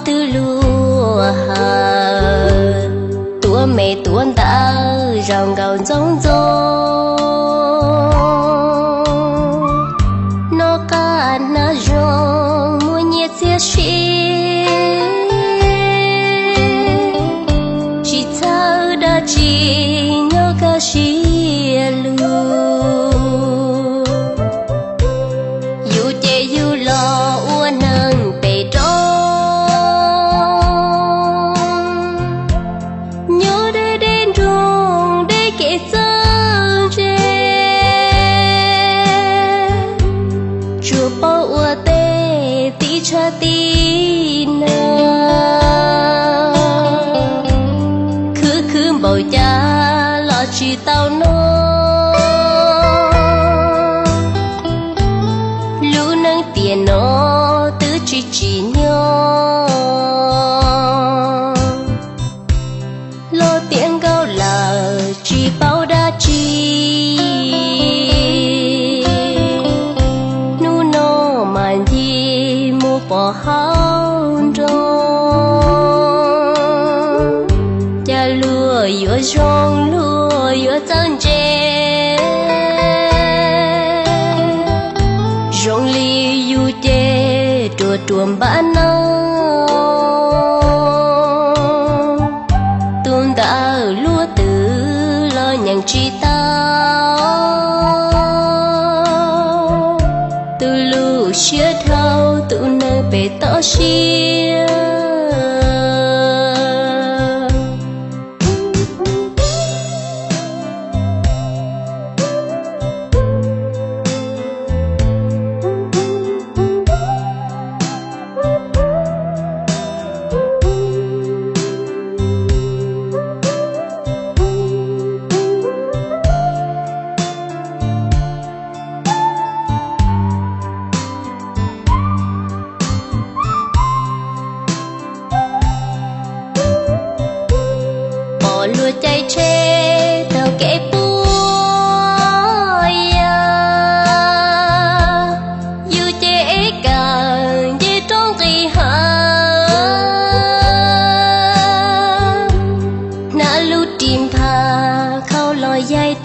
twb luag hawm, tuav me tuav ntawv zoo nkaus ntxoov ntxoo. Noj qab hnav zoo muaj nyiaj txiag si, tsis txhawj dab tsi nyob kaj siab lug. Yus ces yus los ua neeg pem roob, nyob deb deb nroog deb kev txawj ntse, tsuas paub ua teb tib tshab tib nag, khwv khwv npaum cas los tsis tau noj. Lub neej tiam no twb tsis tsim nyog, los tiav nkauj lawm tsis paub dab tsi. Hnub no mas ncig mus pom hauv nroog, cas luag yuav zoo luag yuav txawj ntse. Zoo li yus ces ruam ruam npab no, tus ntawd luag twg los nyeem tsis tau. Tus lub siab dhau tus neeg pem toj siab. Pom luag caij tsheb taug kev puag yam, yus ces ev kawm nce roob nqis hav. Hnav lub ris nphas khau los yaig